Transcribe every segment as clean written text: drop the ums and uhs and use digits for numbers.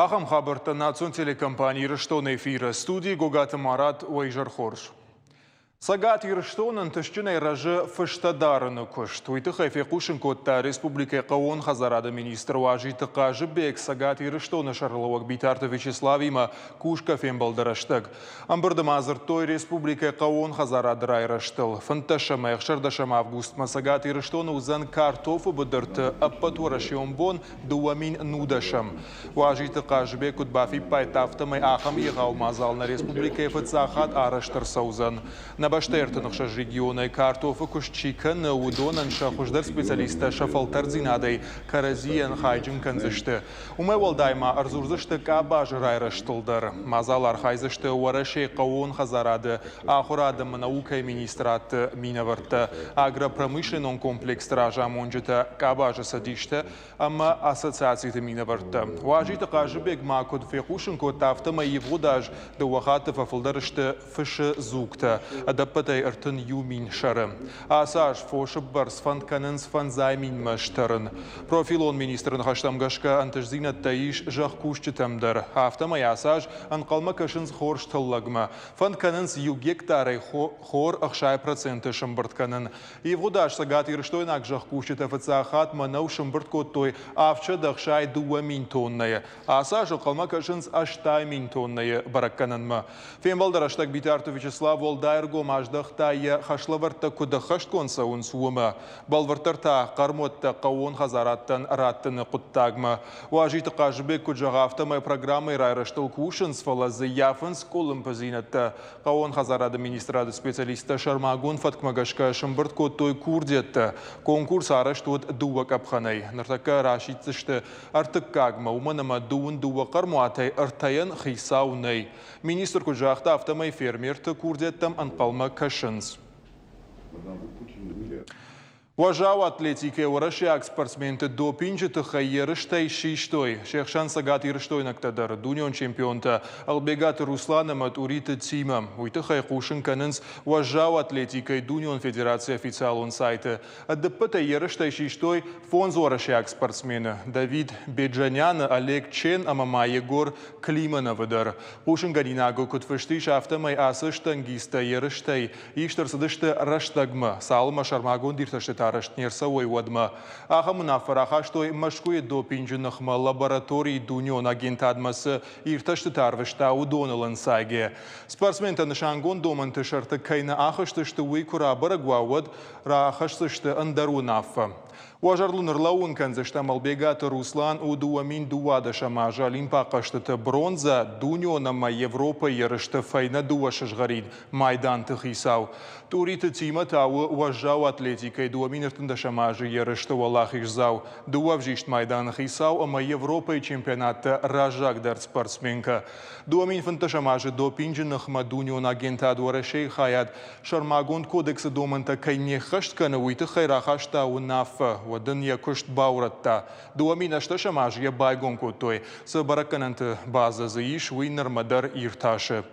Ахӕм хабӕрттӕ национ телекомпани Ирыстоны эфиры. Студийы Гогаты Марат, уӕ изӕр хорз. Цӕгат Ирыстон ӕнтыстджынӕй рӕзы фыстӕ дарыны куыст. Уый тыххӕй фехъусын кодта республикӕйы хъӕууон хӕдзарады министр Уазиты Хъазыбег Цӕгат Ирыстоны сӕргълӕууӕг Битарты Вячеславимӕ кусгӕ фембӕлды рӕстӕг. Ӕмбырды ма дзырдтой республикӕйы хъӕууон хӕдзарады райрӕзтыл. 15 ӕмӕ 16 августмӕ Цӕгат Ирыстоны уыдзӕн картофы быдырты ӕппӕтуӕрӕсеон бон 2010-ӕм. Уазиты Хъазыбег куыд бафиппайдта, афтӕмӕй ахӕм егъау мадзал нӕ республикӕйы фыццаг хатт арӕзт ӕрцӕудзӕн. Нӕ бӕстӕйы 36 регионӕй картофы куыст чи кӕны, уыдонӕн сӕ хуыздӕр специалисттӕ сӕ фӕлтӕрддзинадӕй кӕрӕдзийӕн хайджын кӕндзысты. Уымӕй уӕлдай ма ӕрдзурдзысты къабазы райрӕзтыл дӕр. Мадзалы архайдзысты Уӕрӕсейы хъӕууон хӕдзарады, ахуырад ӕмӕ наукӕйы министрадты минӕвӕрттӕ, агропромышленнон комплексты разамонджытӕ, къабазы цӕдистӕ ӕмӕ ассоциациты минӕвӕрттӕ. Уазиты Хъазыбег ма куыд фехъусын кодта, афтӕмӕй ивгъуыд аз дыууӕ хатты фӕфылдӕр сты фысы дзугтӕ, ӕдӕппӕтӕй 31 000 сӕры. Ацы аз фосы бӕрц фӕнд кӕнынц фӕндзай минмӕ стӕрын. Профилон министры ныхӕстӕм гӕсгӕ ӕнтыстдзинӕдтӕ ис зӕхкусджытӕм дӕр. Афтӕмӕй ацы аз ӕнхъӕлмӕ кӕсынц хорз тыллӕгмӕ. Фӕнд кӕнынц иу гектарӕй хор 60% сӕмбырд кӕнын. Ивгъуыд аз цӕгатирыстойнаг зӕхкусджытӕ фыццаг хатт мӕнӕу сӕмбырд кодтой 762 000 тоннӕйы. Ацы аз ӕнхъӕлмӕ кӕсынц 80 000 тоннӕйы бӕрӕггӕнӕнмӕ. Фембӕлды рӕстӕг Битарты Вячеслав уӕлдай ӕргом аздӕхта, йӕ хӕслӕвӕрдтӕ куыд ӕххӕстгонд цӕуынц, уымӕ. Бӕлвырддӕр та хъӕрмуӕттӕ хъӕууон хӕдзарадтӕн раттыны хъуыддагмӕ. Уазиты Хъазыбег куыд зӕгъы, афтӕмӕй программӕйы райрӕзтыл кусынц, фӕлӕ дзы ййафынц къуылымпыдзинӕдтӕ. Хъӕууон хӕдзарады министрады специалисттӕ сӕрмагонд фӕткмӕ гӕсгӕ сӕмбырд кодтой курдиӕттӕ. Конкурс арӕзт уыд дыууӕ къӕпхӕнӕй. Ныртӕккӕ расиддзысты ӕртыккагмӕ, уымӕн ӕмӕ дыууын дыууӕ хъӕрмуатӕй ӕртӕйӕн хицау нӕй. Министр куыд загъта, афтӕмӕй фермерты курдиӕттӕм ӕнхъӕлмӕ кӕсынц. Уӕззау атлетикӕйы уӕрӕсейаг спортсменты допинджы тыххӕй ерыстӕй систой. Се хсӕн цӕгатирыстойнӕгтӕ дӕр, дунеон чемпионтӕ Ӕлбегаты Руслан ӕмӕ Тъуриты Тимӕ. Уый тыххӕй хъусын кӕнынц уӕззау атлетикӕйы дунеон федерацийы официалон сайты. Ӕдыппӕтӕй ерыстӕй систой фондз уӕрӕсейаг спортсмены – Давид Беджаняны, Олег Чен ӕмӕ ма Егор Климановы дӕр. Хъусынгӕнинагыл куыд фыст ис, афтӕмӕй ацы штангисттӕ ерыстӕй Ист ӕрцыдысты рӕстӕгмӕ, цалынмӕ сӕрмагонд иртӕстытӕ арӕзт не рцӕуой, уӕдмӕ. Ахӕм уынаффӕ рахастой Мӕскуыйы допинджы ныхмӕ лабораторийы дунеон агентадмӕ цы иртӕстытӕ арвыста, уыдоныл ӕнцайгӕ. Спортсментӕ нысангонд домӕнты сӕрты кӕй нӕ ахызтысты, уый куы рабӕрӕг уа, уӕд рахӕсдзысты ӕндӕр уынаффӕ. Уӕ зӕрдыл ныллӕууын кӕндзыстӕм, Ӕлбегаты Руслан у 2012 азы Олимпаг хъӕзтыты бронзӕ, дунеон ӕмӕ Европӕйы ерысты фӕйнӕ дыууӕ сызгъӕрин майданты хицау. Тъуриты Тимӕ та у уӕззау атлетикӕйы 2013 азы ерысты уӕлахиздзау, дыууӕ ӕвзист майданы хицау ӕмӕ Европӕйы чемпионатты раззагдӕр спортсменкӕ. 2015 азы допинджы ныхмӕ дунеон агентад Уӕрӕсейы хайад сӕрмагонд кодексы домӕнтӕ кӕй не ххӕст кӕны, уый тыххӕй рахаста уынаффӕ, уӕд ын йӕ куыст баурӕдта. 2018 азы йӕ байгом кодтой. Цы бӕрӕггӕнӕнты базӕ дзы ис, уый нырмӕ дӕр иртасы.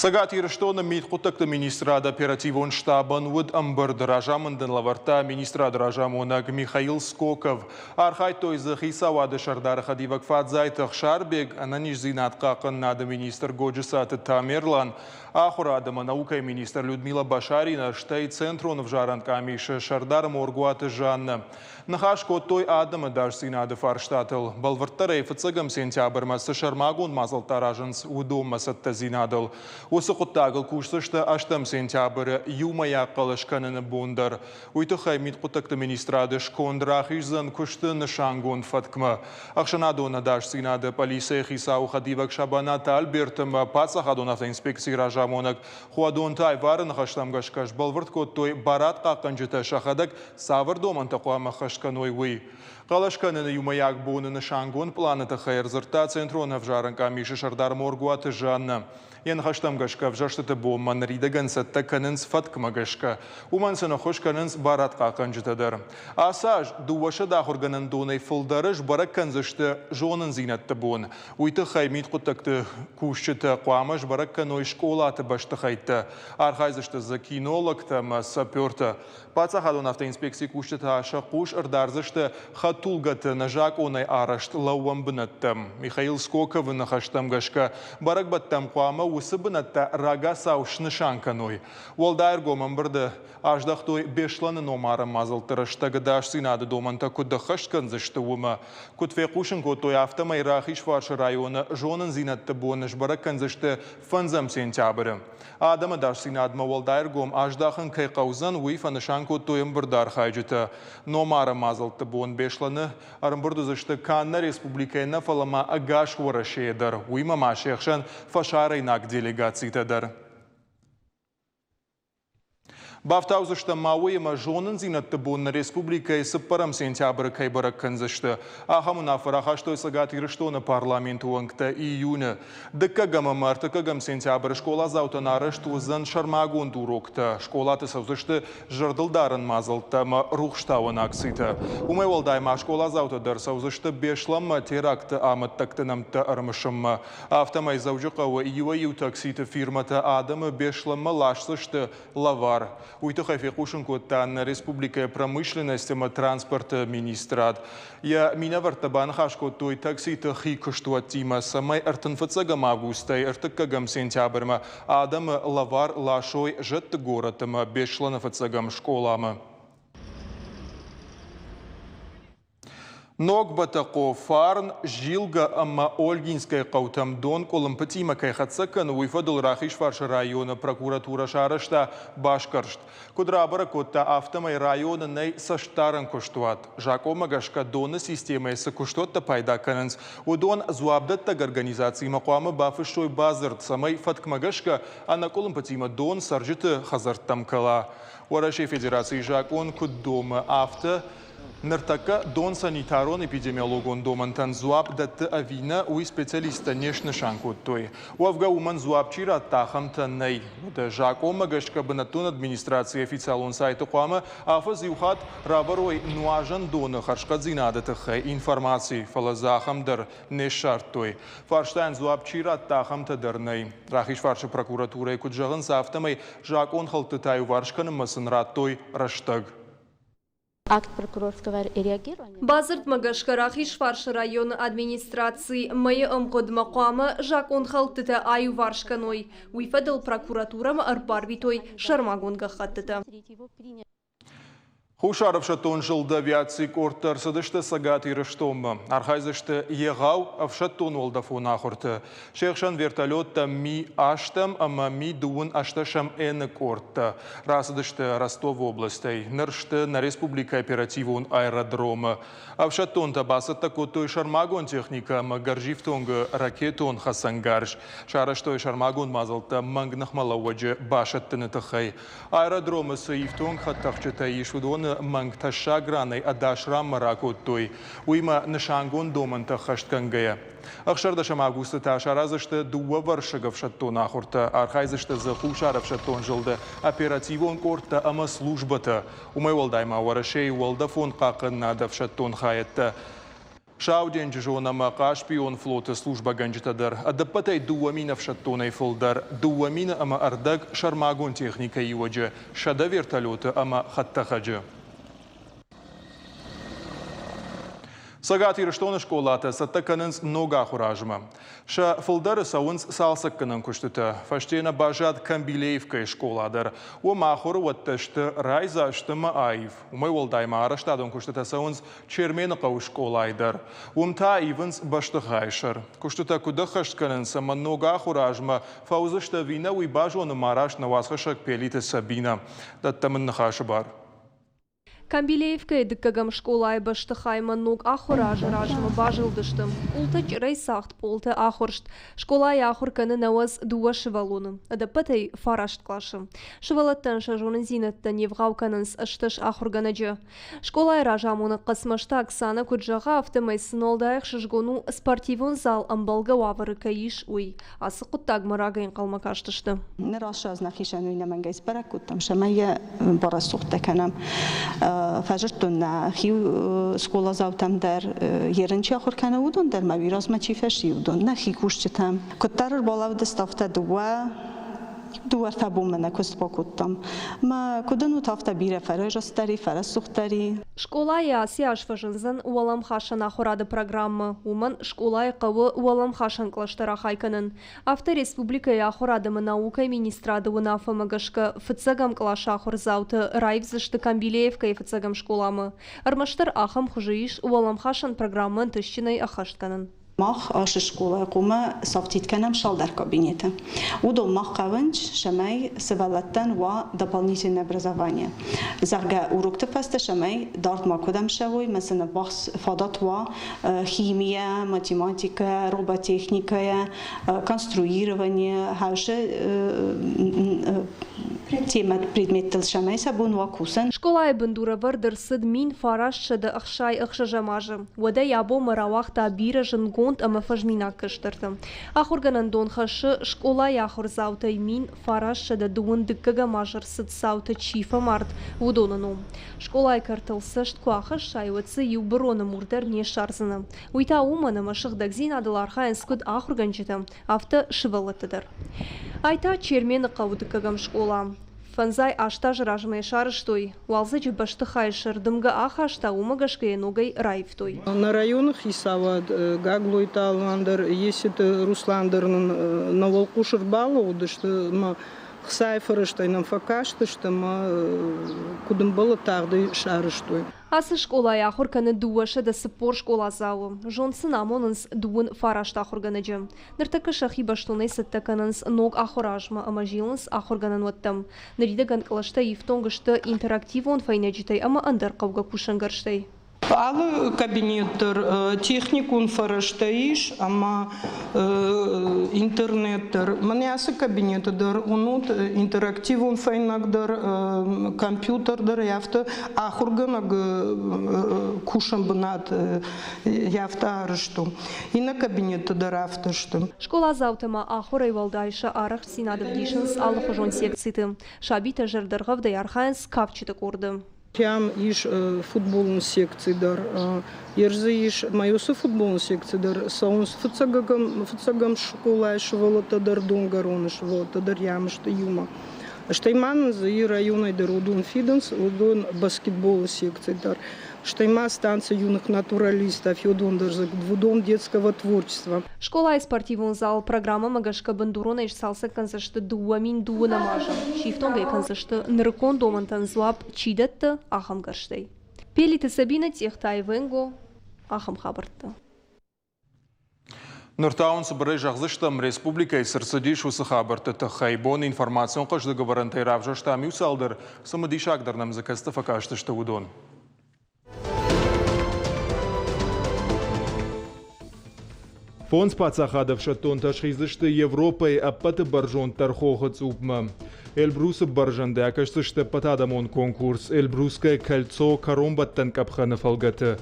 Цӕгат Ирыстоны мидхъуыддӕгты министрады оперативон штабӕн уыд ӕмбырд. Разамынд ын лӕвӕрдта министрады разамонӕг Михаил Скоков. Архайдтой дзы хицауады сӕрдары хӕдивӕг Фадзайты Ӕхсарбег, ӕнӕниздзинад хъахъхъӕнынады министр Годжысаты Тамерлан, ахуырад ӕмӕ наукӕйы министр Людмила Башарина, стӕй Центрон ӕвзарӕн къамисы сӕрдар Моргуаты Жаннӕ. Ныхас кодтой адӕмы ӕдасдзинады фарстатыл. Бӕлвырддӕрӕй фыццӕгӕм сентябрмӕ цы сӕрмагонд мадзӕлттӕ аразынц, уыдонмӕ цӕттӕдзинадыл. Уыцы хъуыддагыл кусдзысты ӕстӕм сентябры иумӕйаг хъӕлӕс кӕныны бон дӕр. Уый тыххӕй мидхъуыддӕгты министрады сконд рахиздзӕн куысты нысангонд фӕткмӕ. Ӕхсӕнадон ӕдасдзинады пъӕлицӕйы хицауы хӕдивӕг Сабанаты Альберт ӕмӕ паддзахадон автоинспекцийы разамонӕг Хуадонты Айвары ныхӕстӕм гӕсгӕ сбӕлвырд кодтой, барадхъахъхъӕнджытӕ сӕхӕдӕг цавӕр домӕнтӕ хъуамӕ ӕххӕст кӕной, уый. Хъӕлӕс кӕныны иумӕйаг боны нысангонд пъланы тыххӕй ӕрдзырдта Центрон ӕвзарӕн къамисы сӕрдар Моргуаты Жаннӕ. Йӕ ныхӕстӕм гӕсгӕ ӕвзӕрстыты бонмӕ ныридӕгӕн цӕттӕ кӕнынц фӕткмӕ гӕсгӕ. Уымӕн сын ӕххуыс кӕнынц барадхъахъхъӕнджытӕ дӕр. Ацы аз 200 ахуыргӕнӕндонӕй фылдӕры сбӕрӕг кӕндзысты зонындзинӕдты бон. Уый тыххӕй мидхъуыддӕгты кусджытӕ хъуамӕ сбӕрӕг кӕной скъолаты бӕстыхӕйттӕ. Архайдзысты дзы кинологтӕ ӕмӕ сапертӕ. Паддзахадон автоинспекцийы кусджытӕ сӕ хъус ӕрдардзысты хӕдтулгӕты нӕзакъонӕй арӕзт лӕууӕн бынӕттӕм. Михаил Скоковы ныхӕстӕм гӕсгӕ, бӕрӕгбӕттӕм хъуамӕ уыцы бынӕттӕ рагацау снысан кӕной. Уӕлдай ӕргом ӕмбырды аздӕхтой Беслӕны номарӕн мадзӕлтты рӕстӕг ӕдасдзинады домӕнтӕ куыд ӕххӕст кӕндзысты, уымӕ. Куыд фехъусын кодтой, афтӕмӕй Рахизфарсы районы зонындзинӕдты бон сбӕрӕг кӕндзысты фӕндзӕм сентябры. Адӕмы ӕдасдзинадмӕ уӕлдай ӕргом аздахын кӕй хъӕудзӕн, уый фӕнысан кодтой ӕмбырды архайджытӕ. Номарӕн мадзӕлтты бон Беслӕны ӕрӕмбырд уыдзысты канд нӕ республикӕйы нӕ, фӕлӕ ма ӕгас Уӕрӕсейы дӕр, уыимӕ ма се хсӕн фӕсарӕйнаг делегацитӕ дӕр. Бафтаудзыстӕм ма уыимӕ зонындзинӕдты бон нӕ республикӕйы цыппӕрӕм сентябры кӕй бӕрӕг кӕндзысты. Ахӕм уынаффӕ рахастой Цӕгат Ирыстоны парламенты уӕнгтӕ июны. Дыккӕгӕм ӕмӕ ӕртыккӕгӕм сентябры скъоладзаутӕн арӕзт уыдзӕн сӕрмагонд уроктӕ. Скъолаты цӕудзысты зӕрдылдарӕн мадзӕлттӕ ӕмӕ рухстауӕн акцитӕ. Уымӕй уӕлдай ма скъоладзаутӕ дӕр цӕудзысты Беслӕнмӕ теракты амӕттӕгты нӕмттӕ ӕрымысынмӕ. Афтӕмӕй Дзӕуджыхъӕуы иуӕй-иу такситы фирмӕтӕ адӕмы Беслӕнмӕ ласдзысты лӕвар. Уый тыххӕй фехъусын кодта нӕ республикӕйы промышленность ӕмӕ транспорты министрад. Йӕ минӕвӕрттӕ баныхас кодтой такситы хи куыстуӕттимӕ, цӕмӕй 35 августӕй ӕртыккӕгӕм сентябрьмӕ адӕмы лӕвар ласой Зӕдты горӕт ӕмӕ Беслӕны фыццӕгӕм скъоламӕ. Ног Бӕтӕхъо, Фарн, Зилгӕ ӕмӕ Ольгинскӕйы хъӕутӕм дон къуылымпытимӕ кӕй хӕццӕ кӕны, уый фӕдыл Рахизфарсы районы прокуратурӕ сарӕзта басгӕрст. Куыд рабӕрӕг кодта, афтӕмӕй районы нӕй цӕстдарӕн куыстуат. Закъонмӕ гӕсгӕ доны системӕйы цы куыстуӕттӕ пайда кӕнынц, уыдон дзуапдӕттӕг организациимӕ хъуамӕ бафыссой бадзырд, цӕмӕй фӕткмӕ гӕсгӕ ӕнӕкъуылымпытимӕ дон цӕрджыты хӕдзӕрттӕм кӕла. Уӕрӕсейы Федерацийы закъон куыд домы, афтӕ Ныртӕккӕ дон санитарон-эпидемиологон домӕнтӕн дзуапп дӕтты ӕви нӕ, уый специалисттӕ не снысан кодтой. Уӕвгӕ уымӕн дзуапп чи радта, ахӕмтӕ нӕй. Уӕдӕ закъонмӕ гӕсгӕ бынӕттон администрацийы официалон сайты хъуамӕ афӕдз иу хатт равӕрой нуазӕн доны хӕрзхъӕддзинады тыххӕй информаци, фӕлӕ дзы ахӕм дӕр не ссардтой. Фарстайӕн дзуапп чи радта, ахӕмтӕ дӕр нӕй. Рахизфарсы прокуратурӕйы куыд зӕгъынц, афтӕмӕй закъонхӕлдтытӕ иуварс кӕнынмӕ сын радтой рӕстӕг. Акт прокурорского реагирования. Бадзырдмӕ гӕсгӕ Рахизфарсы районы администраци мӕйы ӕмгъуыдмӕ хъуамӕ закъонхӕлдтытӕ аиуварс кӕной. Уый фӕдыл прокуратурӕмӕ ӕрбарвитой сӕрмагонд гӕххӕттытӕ. Хуссар ӕфсӕддон зылды авиацийы къордтӕ ӕрцыдысты Цӕгат Ирыстонмӕ. Архайдзысты егъау ӕфсӕддон уӕлдӕфон ахуырты. Се хсӕн вертолеттӕ Ми-8 ӕмӕ Ми-18 N-ы къордтӕ рацыдысты Ростовы областӕй. Ныр сты нӕ республикӕйы оперативон аэродромы. Ӕфсӕддонтӕ бацӕттӕ кодтой сӕрмагонд техникӕ ӕмӕ гӕрзифтонг ракетон хӕцӕнгарз. Сарӕзтой сӕрмагонд мадзӕлттӕ мӕнг ныхмӕлӕууӕджы басӕттыны тыххӕй. Аэродромы цы ифтонг хӕдтӕхджытӕ ис, уыдоны мӕнг тӕссаг ранӕй ӕдас ранмӕ ракодтой. Уыимӕ нысангонд домӕнтӕ ӕххӕстгӕнгӕйӕ. 16 августы та сараздзысты дыууӕвӕрсыг ӕфсӕддон ахуыртӕ, архайдзысты дзы Хуссар ӕфсӕддон зылды оперативон къордтӕ ӕмӕ службӕтӕ. Уымӕй уӕлдай ма Уӕрӕсейы уӕлдӕфон хъахъхъӕнынады ӕфсӕддон хайӕдтӕ, Сауденджызон ӕмӕ Хъаспион флоты службӕгӕнджытӕ дӕр ӕдӕппӕтӕй 2000 ӕфсӕддонӕй фылдӕр, 2500 сӕрмагонд техникӕйы иуӕджы, 100 вертолеты ӕмӕ хӕдтӕхӕджы. Цӕгат Ирыстоны скъолатӕ цӕттӕ кӕнынц ног ахуыры азмӕ. Сӕ фылдӕры цӕуынц цалцӕггӕнӕн куыстытӕ. Фӕсте нӕ баззад Камбилеевкӕйы скъола дӕр. Уым ахуыры уӕттӕ сты райдзаст ӕмӕ аив. Уымӕй уӕлдай ма арӕзтадон куыстытӕ цӕуынц Чермены хъӕуы скъолайы дӕр. Уым та ивынц бӕстыхайы сӕр. Куыстытӕ куыд ӕххӕст кӕнынц ӕмӕ ног ахуыры азмӕ фӕуыдзысты ӕви нӕ, уый базонынмӕ араст нӕ уацхӕссӕг Пелиты Сабинӕ. Дӕттӕм ын ныхасы бар. Камбилеевкӕйы дыккӕгӕм скъолайы бӕстыхаймӕ ног ахуыры азы размӕ базылдысты. Къултӕ чъырӕй цагъд, пъолтӕ ахуырст. Скъолайы ахуыр кӕны 92 сывӕллоны, ӕдӕппӕтӕй фараст къласы. Сывӕллӕттӕн сӕ зонындзинӕдтӕ не вгъау кӕнынц 18 ахуыргӕнӕджы. Скъолайы разамонӕг Хъӕцмӕзты Оксанӕ куыд зӕгъы, афтӕмӕй сын уӕлдай ӕхсызгон у, спортивон зал ӕмбӕлгӕ уавӕры кӕй ис, уый. Ацы хъуыддагмӕ рагӕй ӕнхъӕлмӕ кастысты. Ныр ацы аз нӕхицӕн уый ӕнӕмӕнгӕй сбӕрӕг кодтам, цӕмӕй йӕ барӕсугъдтӕ кӕнӕм. Фӕзырдтон нӕхи скъоладзаутӕм дӕр, ерын чи ахуыр кӕны, уыдон дӕр ма уый размӕ чи фӕци, уыдон нӕхи кусджытӕм. Куыддӕр ӕрбалӕудысты, афтӕ дыууӕ-ӕртӕ бонмӕ нӕ куыст бакодтам. Мӕ куыд ын уыд, афтӕ бирӕ фӕрӕзӕстдӕр и, фӕрӕсугъддӕр и. Скъолайы ацы аз фӕзындзӕн уӕлӕмхасӕн ахуырады программӕ. Уымӕн скъолайы хъӕуы уӕлӕмхасӕн кълӕстӕ рахай кӕнын. Афтӕ республикӕйы ахуырад ӕмӕ наукӕйы министрады уынаффӕмӕ гӕсгӕ фыццӕгӕм къласы ахуырдзауты раивдзысты Камбилеевкӕйы фыццӕгӕм скъоламӕ. Ӕрмӕстдӕр ахӕм хуызы ис уӕлӕмхасӕн программӕ ӕнтыстджынӕй ӕххӕст кӕнын. Мах ацы скъолайы хъуамӕ сафтид кӕнӕм цалдӕр кабинеты. Уыдон мах хъавынц, цӕмӕй сывӕллӕттӕн уа дополнительное образование. Зӕгъгӕ, урокты фӕстӕ цӕмӕй дард макуыдӕм цӕуой, мӕ сын ӕввахс фадат уа химийӕ, математикӕ, роботехникӕйӕ, конструирование, хӕсы темӕ предметтыл цӕмӕй сӕ бон уа кусын. Скъолайы бындурӕвӕрд ӕрцыд 1966 азы. Уӕдӕй абонмӕ рауагъта бирӕ зындгонд ӕмӕ фӕзминаг кӕстӕрты. Ахуыргӕнӕндон хӕссы скъолайы ахуырдзаутӕй 1922 азы ӕрцыд цаутӕ чи фӕмард, уыдоны ном. Скъолайы кӕртыл цӕст куы ахӕссай, уӕд дзы иу быроны мур дӕр не ссардзынӕ. Уый та уымӕн, ӕмӕ сыгъдӕгдзинадыл архайынц куыд ахуыргӕнджытӕ, афтӕ сывӕллӕттӕ дӕр. Ай та Чермены хъӕуы дыккӕгӕм скъола. Фӕндзай аст азы размӕ сарӕзтой. Уалдзӕджы бӕстыхайы сӕр дымгӕ ахаста, уымӕ гӕсгӕ йӕ ногӕй раивтой. Нӕ районы хицауад Гаглойты Алан дӕр, Еситы Руслан дӕр нын нӕ уӕлхъус ӕрбалӕууыдысты ӕмӕ хцайы фӕрӕзтӕй нӕм фӕкастысты ӕмӕ куыд ӕмбӕлы, тагъдӕй сарӕзтой. Ацы скъолайы ахуыр кӕны 240 скъоладзауы. Зонд сын амонынц 29 ахуыргӕнӕджы. Ныртӕккӕ сӕхи бӕстонӕй цӕттӕ кӕнынц ног ахуыры азмӕ ӕмӕ зилынц ахуыргӕнӕн уӕттӕм. Ныридӕгӕн кълӕстӕ ифтонг сты интерактивон фӕйнӕджытӕй ӕмӕ ӕндӕр хъӕугӕ кусӕнгӕрзтӕй. Алы кабинет дӕр техникон фӕрӕзтӕ ис ӕмӕ интернет дӕр. Мӕнӕ ацы кабинеты дӕр уынут интерактивон фӕйнӕг дӕр, компьютер дӕр, афтӕ ахуыргӕнӕг кусӕн бынат афтӕ арӕзт у. Иннӕ кабинетты дӕр афтӕ сты. Скъоладзаутӕ ма ахуырӕй уӕлдай сӕ арӕхстдзинад ӕвдисынц алыхуызон секциты. Сабитӕ зӕрдӕргъӕвдӕй архайынц кафджыты къорды. Прям ис футболон секци дӕр. Ерзы ис ма футболон секци дӕр цӕуынц фыццӕгӕм скъолайы сывӕллӕттӕ дӕр, донгӕроны сывӕллӕттӕ дӕр ям сты иумӕ. Стӕй ма нын дзы и районӕй дӕр уыдон фидынц, уыдон баскетболы секци дӕр. Стӕй ма станция юных натуралистов, уыдон дӕр дзы дом детского творчества. Скъолайы спортивон зал программӕмӕ гӕсгӕ бындуронӕй сцалцӕг кӕндзысты 2020 азы. Сифтонг ӕй кӕндзысты, нырыккон домӕнтӕн дзуапп чи дӕтты, ахӕм гӕрзтӕй. Пелиты Сабинӕ, Цъехтайы Венго, ахӕм хабӕрттӕ. Ныр та уын цыбырӕй зӕгъдзыстӕм, республикӕйы цы рцыдис, уыцы хабӕртты тыххӕй. Бон информацион хъӕздыг ӕвӕрӕнтӕй равзӕрстам иу цалдӕр, цымыдисагдӕр нӕм дзы кӕцыты фӕкастысты, уыдон. Фондз паддзахады ӕфсӕддонтӕ схиздзысты Европӕйы ӕппӕты бӕрзонддӕр хохы цъупмӕ. Эльбрусы бӕрзӕнды акӕсдзысты ӕппӕтадӕмон конкурс «Эльбрусское кольцо» кӕронбӕттӕн къӕпхӕны фӕлгӕты.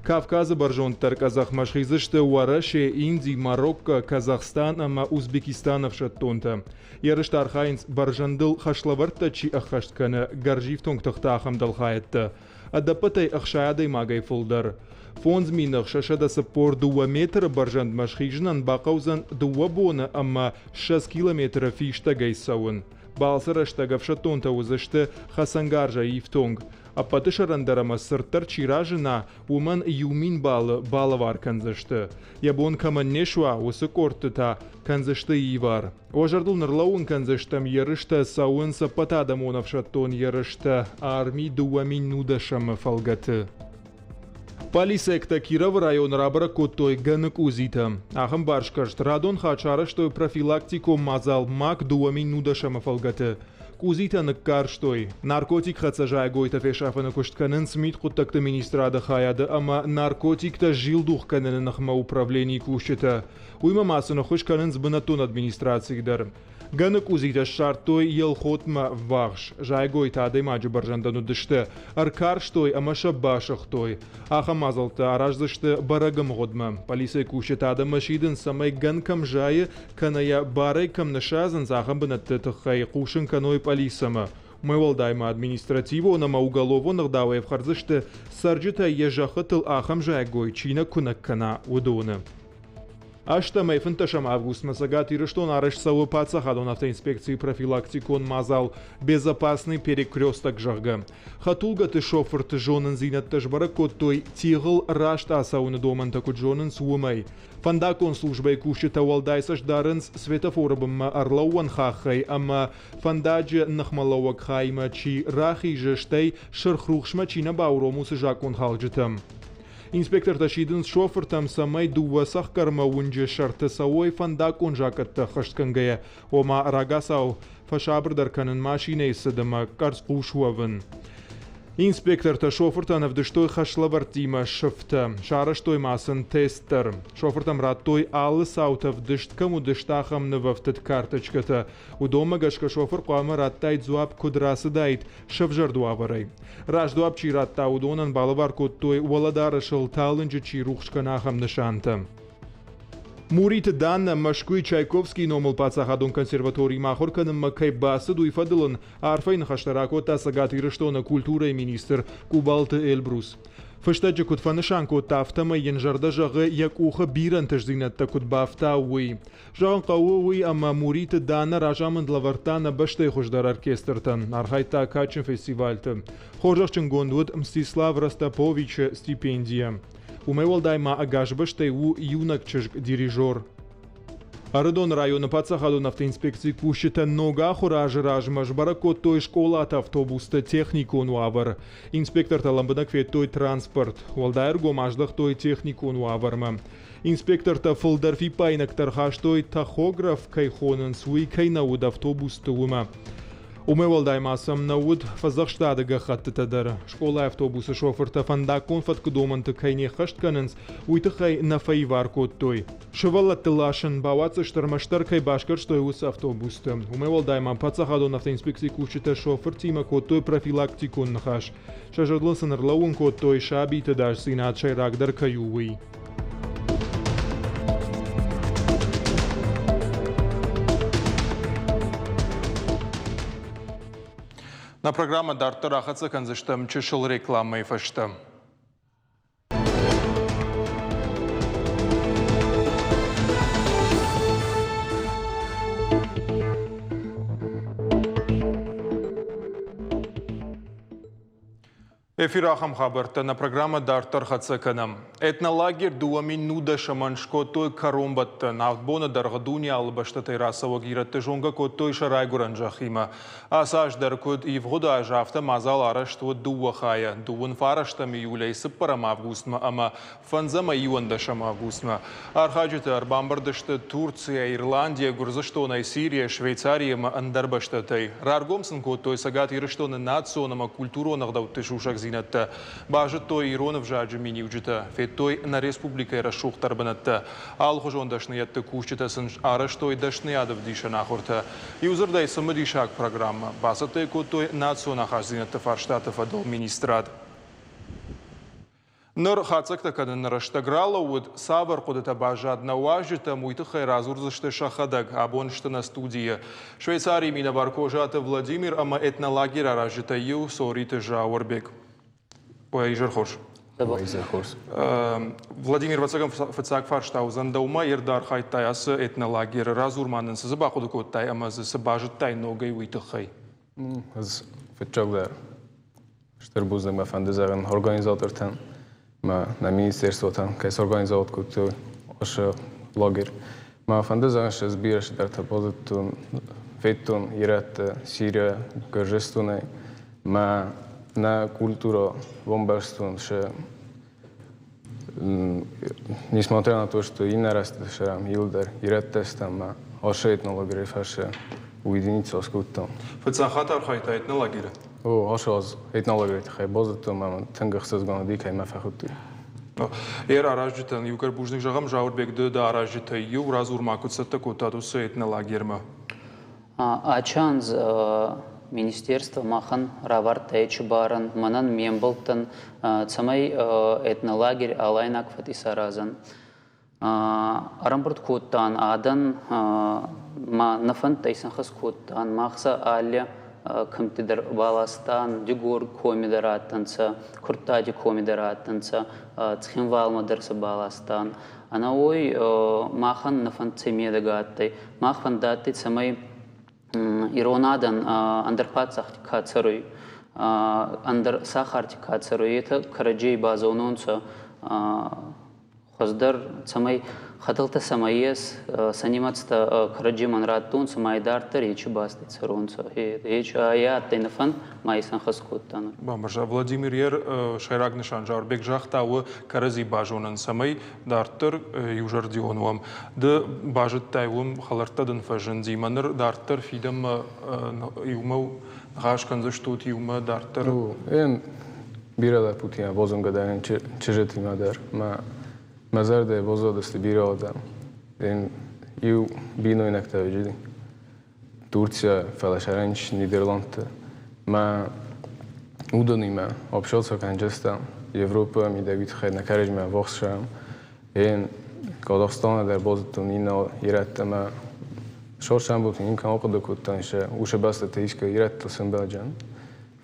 Кавказы бӕрзонддӕр къӕдзӕхмӕ схиздзысты Уӕрӕсе, Инди, Марокко, Казахстан ӕмӕ Узбекистаны ӕфсӕддонтӕ. Ерысты архайынц бӕрзӕндыл хӕслӕвӕрдтӕ чи ӕххӕст кӕны, гӕрзифтонг тыхты ахӕм дӕлхайӕдтӕ. Ӕдӕппӕтӕй 60 адӕймагӕй фылдӕр. 5642 метры бӕрзӕндмӕ схизынӕн бахъӕудзӕн дыууӕ боны ӕмӕ 20 километры фистӕгӕй цӕуын. Балцы рӕстӕг ӕфсӕддонтӕ уыдзысты хӕцӕнгарзӕй ифтонг. Ӕппӕты сӕрӕндӕр ӕмӕ цырддӕр чи разына, уымӕн 1000 баллы балӕвар кӕндзысты. Йӕ бон кӕмӕн не суа, уыцы къордты та кӕндзысты ивар. Уӕ зӕрдыл ныллӕууын кӕндзыстӕм, ерыстӕ цӕуынц ӕппӕтадӕмон ӕфсӕддон ерыстӕ Арми 2010-ы фӕлгӕты. Полицейӕгтӕ Кировы районы рабӕрӕг кодтой гӕны къудзитӕ. Ахӕм барсгӕрст радон хатт сарӕзтой профилактикон мадзал МАК 2010-ы фӕлгӕты. Къудзитӕ ныккарстой. Наркотикхӕццӕ зайӕгойтӕ фесафыны куыст кӕнынц мидхъуыддӕгты министрады хайады ӕмӕ наркотиктӕ зилдух кӕныны ныхмӕ управленийы кусджытӕ. Уыимӕ ма сын ӕххуыс кӕнынц бынӕттон администрацийы дӕр. Гӕны къудзитӕ ссардтой Елхотмӕ ввахс. Зайӕгойтӕ адӕймаджы бӕрзӕндӕн уыдысты, ӕркарстой ӕмӕ сӕ басыгътой. Ахӕм мадзӕлттӕ араздзысты бӕрӕг ӕмгъуыдмӕ. Полицӕйы кусджытӕ адӕммӕ сидынц, цӕмӕй гӕн кӕм зайы, кӕнӕ йӕ барӕй кӕм ныссадзынц, ахӕм бынӕтты тыххӕй хъусын кӕной пъӕлицӕмӕ. Уымӕй уӕлдай ма административон ӕмӕ уголовон ӕгъдауӕй ӕфхӕрдзысты, цӕрджытӕй йӕ зӕххытыл ахӕм зайӕгой чи нӕ куынӕг кӕна, уыдоны. Ӕстӕмӕй фынддӕсӕм августмӕ Цӕгат Ирыстон арӕзт цӕуы паддзахадон автоинспекцийы профилактикон мадзал «Безопасный перекресток», зӕгъгӕ. Хӕдтулгӕты шофырты зонындзинӕдтӕ сбӕрӕг кодтой, тигъыл раст ацӕуыны домӕнтӕ куыд зонынц, уымӕй. Фӕндаггон службӕйы кусджытӕ уӕлдай цӕст дарынц светофоры бынмӕ ӕрлӕууӕн хаххӕй ӕмӕ фӕндаджы ныхмӕлӕууӕг хаймӕ чи рахизы, стӕй сырх рухсмӕ чи нӕ бауромы, уыцы закъонхалджытӕм. Инспектортӕ сидынц шофыртӕм, цӕмӕй дыууӕ цӕхгӕрмӕ уынджы сӕрты цӕуой фӕндаггон закъӕттӕ ӕххӕстгӕнгӕйӕ, ома рагацау фӕсабырдӕр кӕнын машинӕйы цыд ӕмӕ къӕрцхъус уӕвын. Инспектортӕ шофыртӕн ӕвдыстой хӕслӕвӕрдтимӕ сыфтӕ, сарӕзтой ма сын тест дӕр. Шофыртӕм радтой алы цаутӕ ӕвдыст кӕм уыдысты, ахӕм нывӕфтыд карточкӕтӕ. Уыдонмӕ гӕсгӕ шофыр хъуамӕ радтаид дзуапп, куыд рацыдаид сӕвзӕрд уавӕрӕй. Раздуапп чи радта, уыдонӕн балӕвар кодтой уӕлӕдарӕсыл талынджы чи рухс кӕны, ахӕм нысантӕ. Муриты Данна Мӕскуыйы Чайковскийы номыл паддзахадон консерваторимӕ ахуыр кӕнынмӕ кӕй бацыд, уый фӕдыл ын арфӕйы ныхӕстӕ ракодта Цӕгат Ирыстоны культурӕйы министр Къубалты Эльбрус. Фыстӕджы куыд фӕнысан кодта, афтӕмӕй йын зӕрдӕ зӕгъы, йӕ къухы бирӕ ӕнтыстдзинӕдтӕ куыд бафта, уый. Зӕгъын хъӕуы уый, ӕмӕ Муриты Дана разамынд лӕвӕрдта нӕ бӕстӕйы хуыздӕр оркестртӕн, архайдта кадджын фестивальты. Хорзӕхджынгонд уыд Мстислав Ростроповичы стипендийӕ. Уымӕй уӕлдай ма ӕгас бӕстӕй у иунӕг чызг-дирижер. Ӕрыдоны районы паддзахадон автоинспекцийы кусджытӕ ног ахуыры азы размӕ сбӕрӕг кодтой скъолаты автобусты техникон уавӕр. Инспектортӕ лӕмбынӕг федтой транспорт, уӕлдай ӕргом аздӕхтой техникон уавӕрмӕ. Инспектортӕ фылдӕр фиппаинӕгтӕ ӕрхастой, тахограф кӕй хонынц, уый кӕй нӕ уыд автобусты, уымӕ. Уымӕй уӕлдай ма сӕм нӕ уыд фӕдзӕхстады гӕххӕттытӕ дӕр. Скъолайы автобусы шофыртӕ фӕндаггон фӕткы домӕнты кӕй не ххӕст кӕнынц, уый тыххӕй нӕ фӕивар кодтой. Сывӕллӕтты ласын бауадздзысты ӕрмӕстдӕр кӕй басгӕрстой, уыцы автобусты. Уымӕй уӕлдай ма паддзахадон автоинспекцийы кусджытӕ шофыртимӕ кодтой профилактикон ныхас. Сӕ зӕрдыл сын ӕрлӕууын кодтой, сабиты ӕдасдзинад сӕйрагдӕр кӕй у, уый. Нӕ программӕ дарддӕр ахӕццӕ кӕндзыстӕм чысыл рекламӕйы фӕстӕ. Эфир ахӕм хабӕрттӕ нӕ программӕ дарддӕр хӕццӕ кӕнӕм. Этнолагерь 2019-ӕмӕн скодтой кӕронбӕттӕн. Авд боны дӕргъы дуне алы бӕстӕтӕй рацӕуӕг ирӕтты зонгӕ кодтой сӕ райгуырӕн зӕххимӕ. Ацы аз дӕр куыд ивгъуыд аз, афтӕ мадзал арӕзт уыд дыууӕ хайӕ дыууын фарӕстӕм июлӕй цыппӕрӕм августмӕ ӕмӕ фӕндзӕм иуӕндӕсӕм августмӕ. Архайджытӕ ӕрбамбырд сты Турцийӕ, Ирландийӕ, Гуырдзыстонӕй, Сирийӕ, Швейцарийӕ ӕмӕ ӕндӕр бӕстӕтӕй. Раргом сын кодтой Цӕгат Ирыстоны национ ӕмӕ культурон ӕгъдӕутты сусӕгдзинӕдтӕ, базыдтой ирон ӕвзаджы миниуджытӕ, федтой нӕ республикӕйы рӕсугъддӕр бынӕттӕ. Алыхуызон дӕсныйӕдты кусджытӕ сын арӕзтой дӕсныйад ӕвдисӕн ахуыртӕ. Иудзырдӕй цымыдисаг программӕ бацӕттӕ кодтой национ ахастдзинӕдты фарстаты фӕдыл министрад. Ныр хатдзӕгтӕ кӕныны рӕстӕг ралӕууыд, цавӕр хъуыдытӕ баззад нӕ уазджытӕм, уый тыххӕй радзурдзысты сӕхӕдӕг. Абон сты нӕ студийы. Швейцарийы минӕвар Козаты Владимир ӕмӕ этнолагерь аразджытӕй иу Цориты Зауырбег. Ой, изӕр хорз. Изӕр хорз. Владимир, ӕвӕццӕгӕн, фыццаг фарста уыдзӕн дӕумӕ. Ирд архайдтай ацы этнолагеры. Радзур ма нын, цы дзы бахъуыды кодтай ӕмӕ дзы цы базыдтай ногӕй, уый тыххӕй. Ӕз фыццагдӕр стыр бузныг мӕ фӕнды зӕгъын организатортӕн мӕ нӕ министерствотӕн, кӕй сорганизовать кодтой ацы лагерь. Мӕ фӕнды зӕгъын, ӕз бирӕ цыдӕртӕ базыдтон, федтон ирӕтты Сирийӕ, Гуырдзыстонӕй. Мӕ нӕ культурӕ бамбӕрстон сӕ несмотря на то, что иннӕ рӕстӕджы сӕм иуылдӕр ирӕттӕ стӕм ӕмӕ ацы этнолагеры фӕрцы. Уединиться скодтам. Фыццаг хатт архайдта этнолагеры? О, ацы аз этнолагеры тыххӕй базыдтон ӕмӕ мын тынг ӕхсызгон уыди, кӕй мӕ фӕхуыдтой. Йӕ аразджытӕн иугӕр бузныг зӕгъӕм, Зауырбег, ды дӕ аразджытӕй иу, радзур ма, куыд цӕттӕ кодтат уыцы этнолагермӕ? Ачандз министерство махӕн равардта ечбарӕн, мӕнӕн ме мбӕлттӕн, цӕмӕй этнолагерь Алайнаг фӕд исаразӕн. Ӕрӕмбырд кодтан адӕн, ма нӕ фӕндтӕ исӕнхӕст кодтан, мах сӕ алли кӕмтти дӕр баластан, Дигор коми дӕр адтӕнцӕ, Курттати коми дӕр адтӕнцӕ, Цхинвалмӕ дӕр сӕ баластан. Ӕнӕуой махӕн нӕ фӕндтӕ медӕгӕ адтӕй. Мах фӕндадтӕй, цӕмӕй ирон адӕн ӕндӕр паддзахти ка цӕруй, ӕндӕр сахарти ка цӕруй, етӕ кӕрӕдзей базононцӕ хуӕздӕр, цӕмӕй хӕтӕлтӕ цӕмӕй ес, сӕ нимӕдзтӕ кӕрӕдземӕн раттонцӕ ма идарддӕр ечи бӕсти цӕронцӕ. Е адтӕй нӕ фӕнд, ма исӕнхӕст кодтан. Бамбӕрста. Владимир ер сӕйраг нысан Заурбег загъта, у кӕрӕдзи базонӕн, цӕмӕй дарддӕр иузӕрдион уӕм. Ды базыдтай уым, хӕлӕрттӕ дын фӕзынди, мӕ ныр дарддӕр фидӕнмӕ иумӕ ныхас кӕндзыстут, иумӕ дарддӕр. Эн бирӕ лӕппутимӕ базонгӕ дӕн чызджытимӕ дӕр. Мӕ мӕ зӕрдӕйы баззадысты бирӕ адӕм. Эн иу бинойнӕгтӕ уыди Турция, фӕлӕ сӕрӕнч Нидерландты. Мӕ уыдонимӕ общаться кӕнджыстӕм Европӕ мидӕг тыххӕй нӕ кӕрӕдзимӕ ӕввахс Эн Казахстаны дӕр базыдтон иннӕ ирӕттӕ ӕмӕ сорсӕмбылты никӕм ахъуыды кодтон, сӕ уыцы бӕстӕты искӕй ирӕттыл сӕмбӕлджын.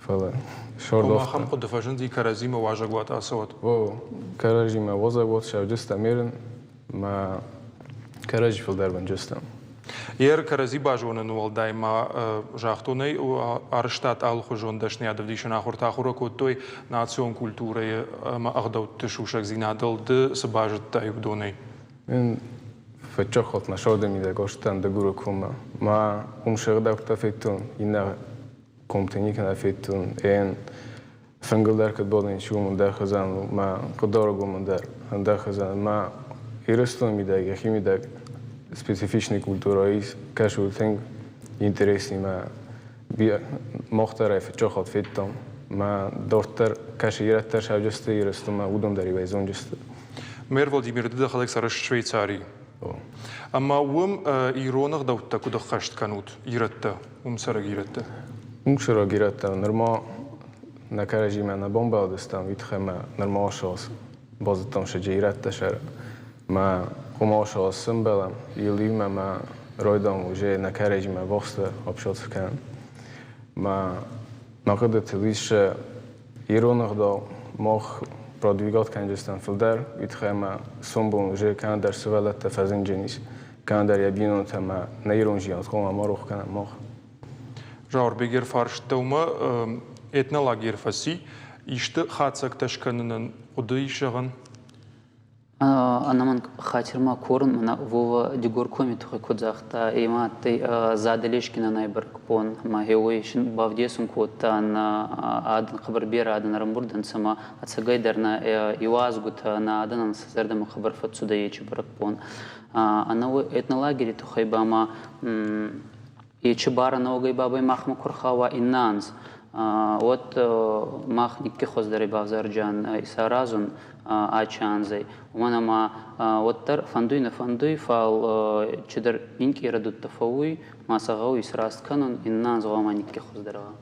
Фӕлӕ сордофтӕ. Ахӕм хъуыды фӕзынди кӕрӕдзимӕ уазӕгуат ацӕуӕд. О, кӕрӕдзимӕ уазӕгуат сӕвджыстӕм ерын, мӕ кӕрӕдзи фылдӕр бынджыстӕм. Ер кӕрӕдзи базонын уӕлдай ма загътон ӕй, арӕзтад алыхуызон дӕсныйад ӕвдисӕн ахуыртӕ ахуыр кодтой национ культурӕйы ӕмӕ ӕгъдӕутты сусӕгдзинадыл. Ды цы базыдтай уыдонӕй? Ин фыццаг хатт мӕ сӕрды мидӕг астӕн Дыгуры коммӕ. Мӕ уым сӕгъдӕуттӕ федтон, иннӕ комты никӕнӕ федтон. Эн фынгыл дӕр куыд бадын, чи уым ӕндӕр хӕдзар мӕ хъуыдарӕг уым ӕндӕр ӕндӕр хӕдзар. Мӕ Ирыстоны мидӕг, йӕхи мидӕг специфичный культура ис, кӕсы тынг интересный мӕ мах дӕр ӕй фыццаг хатт федтам. Мӕ дарддӕр кӕсы ирӕттӕ сӕвджысты Ирыстонмӕ, уыдон дӕр иуӕй зонджысты. Мэр Владимир, ды дӕхӕдӕг цӕрыс Швейцарийы. Ӕмӕ уым ирон ӕгъдӕуттӕ куыд ӕххӕст кӕнут, ирӕттӕ, уым цӕрӕг ирӕттӕ? Уым цӕрӕг ирӕттӕ нырма нӕ кӕрӕдзимӕ нӕ бамбӕлдыстӕм, уый тыххӕй мӕ нырма асалц базыдтам сӕджы ирӕттӕ сӕр. Мӕ хъуымӕ асалц сӕмбӕлӕм, иу-иумӕ мӕ райдам уже нӕ кӕрӕдзимӕ вахсты общаться кӕнын. Мӕ мӕ хъуыдытыл ис ирон ӕгъдау мах продвигать кӕнджыстӕм фылдӕр, уый тыххӕй ӕмӕ сомбон уже кӕнӕдӕр сывӕллӕттӕ фӕзынджынис, кӕнӕдӕр йӕ бинонтӕ ӕмӕ нӕ ирон зиан хъуамӕ ма рох кӕнӕм мах. Зауырбег фарст дӕумӕ этнолагерь фӕци, исты хатдзӕгтӕ скӕнынӕн хъуыды ис зӕгъӕн? Ӕнӕмӕнг хатир ма корун, мӕнӕ Вова Дигоркоми туххӕй куд загъта, ӕма адтӕй Задӕлескинӕн бӕрӕгбон, ӕма гъеуой син бавдесун кодта нӕ адӕн, хъӕбӕр берӕ адӕн ӕрӕмбурд ӕнцӕ ӕма ӕцӕгӕйдӕр нӕ иуазгутӕ, нӕ адӕнӕн сӕ зӕрдӕмӕ хъӕбӕр фӕццудӕй ечи бӕрӕгбон. Ӕнӕуи этнолагери туххӕй ба ма Ечи барӕ нӕуӕгӕй бабӕй махмӕ ку рхауа иннӕ анз, уӕд мах никки хуӕздӕрӕй бавзарджиан исаразун ачи анзӕй. Уомӕн ӕма уӕддӕр фӕндуй нӕ фӕндуй, фал чидӕр минкъий рӕдудтӕ фӕууй, ма сӕ гъӕуй исраст кӕнун, иннӕ анз гъӕуама никки хуӕздӕр уа.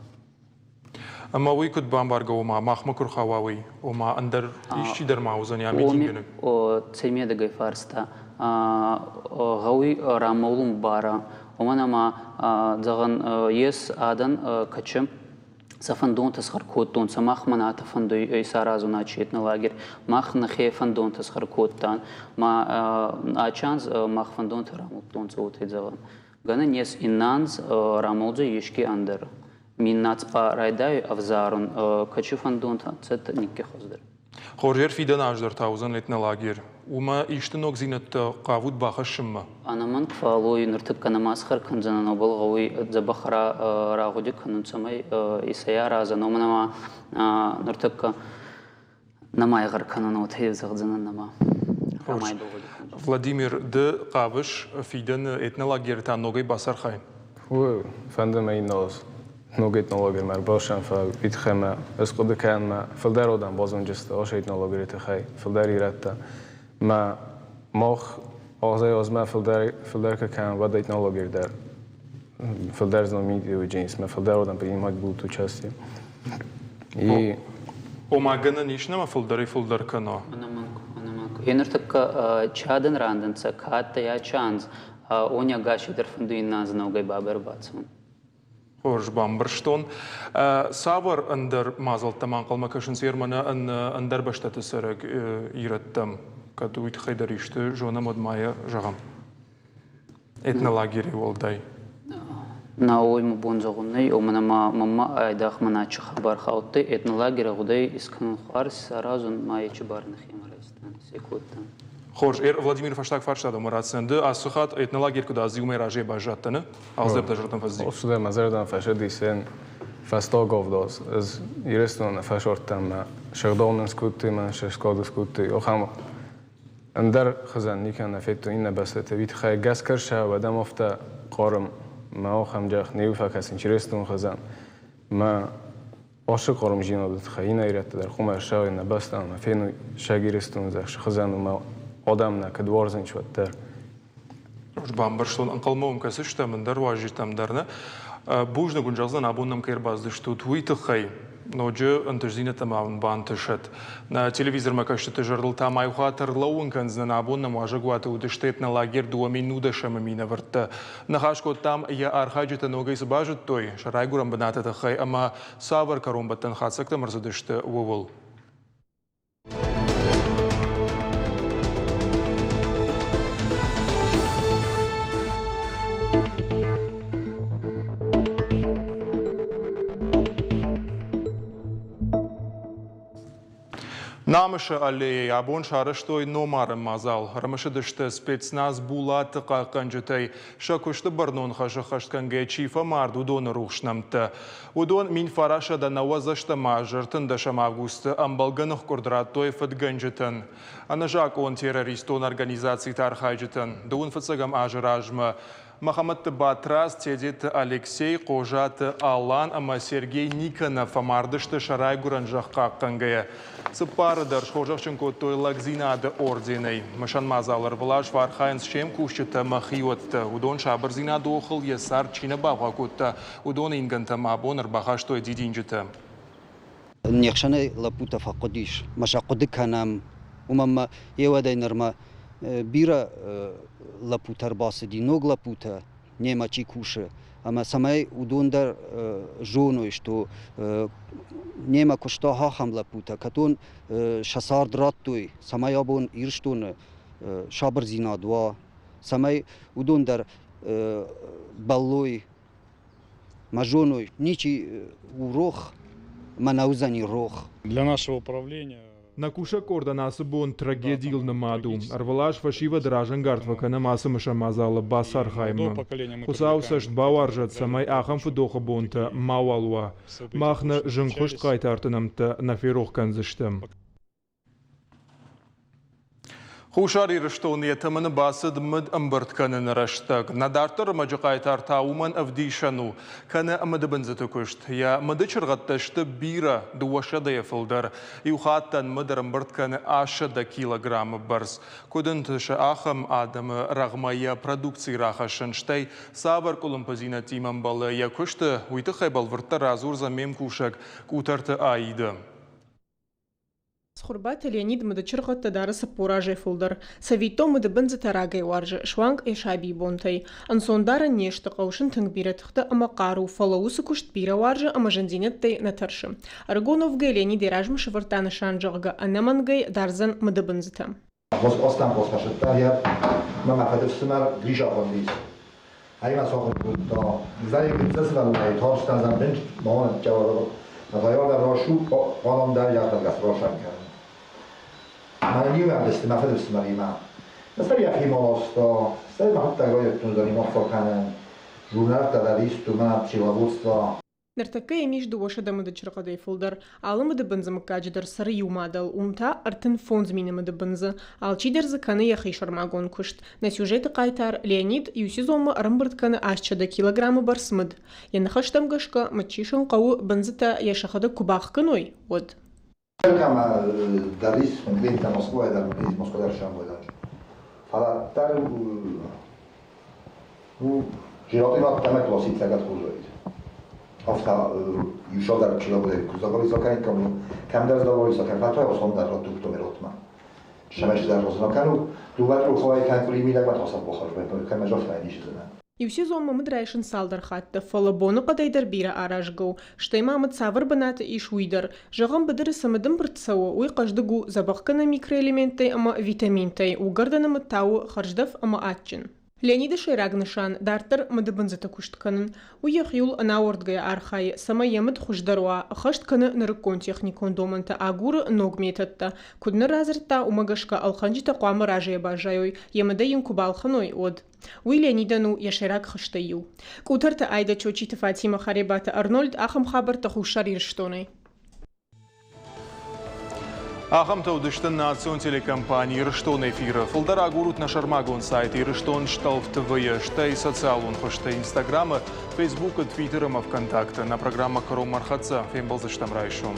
Ӕмӕ уый куыд бамбаргӕ, ома махмӕ куы рхауа уый, ома ӕндӕр исчи дӕр ма уыдзӕни митинггӕнӕг? Цӕй медӕгӕй фарста гъӕуй рамолун барӕ, уомӕн ӕма, зӕгъӕн, ес адӕн кӕчи сӕ фӕндонтӕ схъӕр кодтонцӕ, мах мӕнӕ фӕндуй исаразун ачи этнолагерь, мах нӕхе фӕндонтӕ схъӕр кодтан, ма ачи анз мах фӕндонтӕ рамулдтонцӕ, уотӕ зӕгъӕн. Гӕнӕн ес иннӕ анз рамолдзӕй еске ӕндӕр. Миннацпа райдайуй ӕвзарун, кӕчи фӕндонтӕ цӕттӕ никки хуӕздӕр. Хорзӕр фидӕн аз дӕр та уыдзӕн этнолагерь. Уымӕ исты ногдзинӕдтӕ хъавут бахӕссынмӕ? Ӕнӕмӕнг фӕллой нуртӕккӕ нӕма схъӕр кӕндзӕнӕн, уобӕл гъӕуй дзӕбӕх рагъуди кӕнун, цӕмӕй исӕй аразӕн, уомӕн ӕма нуртӕккӕ нӕма игъӕр кӕнун, уотӕ зӕгъдзӕнӕн нӕма. Владимир, ды хъавыс фидӕны этнолагеры та ногӕй бацархайын? Фӕнды мӕ иннӕ аз ног этнологермӕ ӕрбацӕуын, фӕлӕ уый тыххӕй мӕ ӕз хъуыды кӕнын, мӕ фылдӕр адӕм базонджысты ацы этнологеры тыххӕй, фылдӕр ирӕттӕ. Мӕ мах азӕй-азмӕ фылдӕр фылдӕр куы кӕнӕм, уӕд этнологер дӕр фылдӕр знаменитый уыджынц, мӕ фылдӕр адӕм принимать будут участие. И Ома гӕнӕн ис нӕмӕ фылдӕрӕй-фылдӕр кӕна? Ӕнӕмӕнг, ӕнӕмӕнг. Еныртӕккӕ чадӕн рандӕнцӕ, кӕдтӕй ачи анз Они ӕгасӕй дӕр фӕндуй иннӕ анз ногӕй бабӕ ӕрбацӕун. Хорз бамбӕрстон. Цавӕр ӕндӕр мадзӕлттӕм ӕнхъӕлмӕ кӕсынц Ерманы ӕндӕр бӕстӕты цӕрӕг ирӕттӕм? Кӕд уый тыххӕй дӕр исты зонӕм, уӕд ма йӕ зӕгъӕм. Этнолагеры уӕлдай. Науой мӕ бон зӕгъун нӕй, уомӕн ӕма мӕмӕ айдагъ мӕнӕ хабар хаудтӕй, этнолагерь гъудӕй искӕнун хуарз, исаразун ма ечи бар нӕхемӕ райстан, се кодтан. Хорз, Владимир, фӕстаг фарста дӕм ратдзӕн. Ды ацы хатт этнолагерь куыд азиумӕ разӕй баззадтӕ, нӕ? Алцыдӕр дӕ зӕрдӕм фӕцыди? Алцыдӕр мӕ зӕрдӕм фӕцыди, фӕстаг авдаз. Ӕз Ирыстоны фӕсардтӕн мӕ сыгъдау нын скодтой, мӕ се склад скодтой. Ахӕм ӕндӕр хуызӕн никӕм нӕ федтон иннӕ бӕстӕты. Уый тыххӕй гӕсгӕ уӕд ӕм афтӕ хъарм мӕ ахӕм джах не фӕкӕсын чырыстон хуызӕн. Мӕ Ацы хъармдзинады тыххӕй иннӕ ирӕттӕ дӕр хъуамӕ ссарой нӕ бӕстӕ ӕмӕ феной сӕг Ирыстоны зӕххы хуызӕн ӕмӕ адӕм нӕ кӕд уарзынц, уӕддӕр. Ӕз бамбӕрстон, ӕнхъӕлмӕ уӕм кӕсыстӕм, ӕндӕр уазджытӕм дӕр нӕ. Бузныг уын зӕгъдзӕн, абон нӕм кӕй ӕрбацыдыстут, уый тыххӕй. Ноджы ӕнтыстдзинӕдтӕ ма уын бантысӕд. Нӕ телевизормӕ кӕсджыты зӕрдыл та ма иу хатт ӕрлӕууын кӕндзынӕн, абон нӕм уазӕгуаты уыдысты этнолагерь 2010-ы минӕвӕрттӕ. Ныхас кодтам, йӕ архайджытӕ ногӕй цы базыдтой, сӕ райгуырӕн бынаты тыххӕй ӕмӕ цавӕр кӕронбӕттӕн хатдзӕгтӕм ӕрцыдысты, ууыл. Намысы аллейӕйы абон сарӕзтой номарӕн мадзал. Ӕрымысыдысты спецназ Булаты хъахъхъӕнджытӕй сӕ куысты бӕрнон хӕс ӕххӕстгӕнгӕ чи фӕмард, уыдоны рухс нӕмттӕ. Уыдон 1990 азы 13 августы ӕмбӕлгӕ ныхкъуырд радтой фыдгӕнджытӕн. Ӕнӕзакъон террористон организациты архайджытӕн. Дыууын фыццӕгӕм азы размӕ Мӕхӕмӕтты Батрадз, Тедеты Алексей, Хъозаты Алан ӕмӕ Сергей Никонов фӕмардысты сӕ райгуырӕн зӕхх хъахъхъӕнгӕйӕ. Цыппары дӕр схорзӕхджын кодтой лӕгдзинады орденӕй. Мысӕн мадзал ӕрвылаз фӕархайынц се мкусджытӕ ӕмӕ хиуӕттӕ. Уыдон сабырдзинады охыл йӕ цард чи нӕ бавгъау кодта, уыдоны ингӕнтӕм абон ӕрбахастой дидинджытӕ. Не хсӕнӕй лӕппутӕ фӕхъуыдис, мӕ сӕ хъуыды кӕнӕм. Уымӕн ма еуӕдӕй нырмӕ бирӕ лӕппутӕ ӕрбацыди, ног лӕппутӕ немӕ чи кусы, ӕмӕ цӕмӕй уыдон дӕр зоной, что немӕ куыста ахӕм лӕппутӕ, кӕдон сӕ цард радтой, цӕмӕй абон Ирыстоны сабырдзинад уа, цӕмӕй уыдон дӕр бӕллой Ма зоной, ничи у рох, мӕ нӕ уыдзӕни рох. Для нашего управления Нӕ кусӕг къордӕн ацы бон трагедийыл нымад у. Ӕрвылаз фӕсивӕды разӕнгард фӕкӕнӕм ацы мысӕн мадзалы бацархайынмӕ. Хуыцау цӕст бауарзӕд, цӕмӕй ахӕм фыдохы бонтӕ мауал уа. Мах нӕ зынгхуыст хъайтарты нӕмттӕ нӕ ферох кӕндзыстӕм. Хуссар Ирыстоны йӕ тӕмӕны бацыд мыд ӕмбырд кӕныны рӕстӕг. Нӕ дарддӕр ӕрмӕджы хъайтар та уымӕн ӕвдисӕн у. Кӕны мыдыбындзыты куыст. Йӕ мыды чыргъӕдтӕ сты бирӕ, дыууӕсӕдӕйӕ фылдӕр. Иу хаттӕн мыд ӕрӕмбырд кӕны 800 килограммы бӕрц. Куыд ӕнтысы ахӕм адӕмы рӕгъмӕ йӕ продукци рахӕссын, стӕй цавӕр къуылымпыдзинӕдтимӕ ӕмбӕлы йӕ куысты, уый тыххӕй бӕлвырддӕр радзурдзӕн ме мкусӕг Къутӕрты Аидӕ. Цхуырбаты Леонид мыдычыргъӕдтӕ дары 40 азӕй фылдӕр. Цӕвиттон, мыдыбындзытӕ рагӕй уарзы, суанг йӕ сабийы бонтӕй. Ӕнцондарӕн не сты, хъӕусын тынг бирӕ тыхтӕ ӕмӕ хъару, фӕлӕ уыцы куыст бирӕ уарзы ӕмӕ зындзинӕдтӕй нӕ тӕрсы. Ӕрыгон уӕвгӕйӕ Леонид йӕ размӕ сӕвӕрдта нысан, зӕгъгӕ, ӕнӕмӕнгӕй дардзӕн мыдыбындзытӕ. Aztán mama fedőszömer Grisafondis. Hayma sohbet Zai Torstazan bench mohon Rayona roшу qalam dar yaqin roshan kan. Mana nyilván ma fedőszömer ima. Ez nem himalosta, Stai ma hatta goyotun zani mafakanen, журнал tadaristu ma pчеловодство. Ныртӕккӕ йӕм ис 200 мыды чыргъӕдӕй фылдӕр. Алы мыдыбындзы мыггаджы дӕр цӕры иу мадӕл, уым та 35 000 мыдыбындзы. Алчидӕр дзы кӕны йӕхи сӕрмагонд куыст. Нӕ сюжеты хъайтар Леонид иу сезонмӕ ӕрӕмбырд кӕны 800 килограммы бӕрц мыд. Йӕ ныхӕстӕм гӕсгӕ, мыд сисын хъӕуы, бындзытӕ йӕ сӕхӕдӕг куы бахгӕной, уӕд. Дӕр ис клиенттӕ Москвайы дӕр, Москва дӕр сӕмбӕлӕн. Фӕлӕ дӕр Afta yushodar Иу сезонмӕ мыд райсын цалдӕр хатты, фӕлӕ боныхъӕдӕй дӕр бирӕ аразгӕ у, стӕй ма мыд цавӕр бынаты ис, уый дӕр. Зӕгъӕм, быдыры цы мыдымбырд цӕуы, уый хъӕздыг у дзӕбӕхгӕнӕн микроэлементтӕй ӕмӕ витаминтӕй, уыгӕрдӕны мыд та у хӕрздӕф ӕмӕ адджын. Леониды сӕйраг нысан – дарддӕр мыдыбындзыты куыст кӕнын. Уый йӕхиуыл ӕнауӕрдгӕйӕ архайы, цӕмӕй йӕ мыд хуыздӕр уа, ӕххӕст кӕны нырыккон техникон домӕнтӕ, агуры ног методтӕ. Куыд ныр радзырдта, уымӕ гӕсгӕ ӕлхӕнджытӕ хъуамӕ разыйӕ баззайой, йӕ мыдӕй йын куы балхӕной, уӕд. Уый Леонидӕн у йӕ сӕйраг хӕстӕй иу. Къутӕрты Айдӕ Чочиты Фатимӕ Харебаты Арнольд ахӕм хабӕрттӕ Хуссар Ирыстонӕй. Ахӕмтӕ уыдысты национ телекомпани Ирыстон эфиры. Фылдӕр агурут нӕ сӕрмагонд сайт Ирыстон Стъалф ТВ-йы, стӕй социалон хуызты Инстаграмы, Фейсбукы, Твиттеры ӕмӕ ВКонтакты. Нӕ программӕ кӕронмӕ ӕрхӕццӕ. Фембӕлдзыстӕм райсом.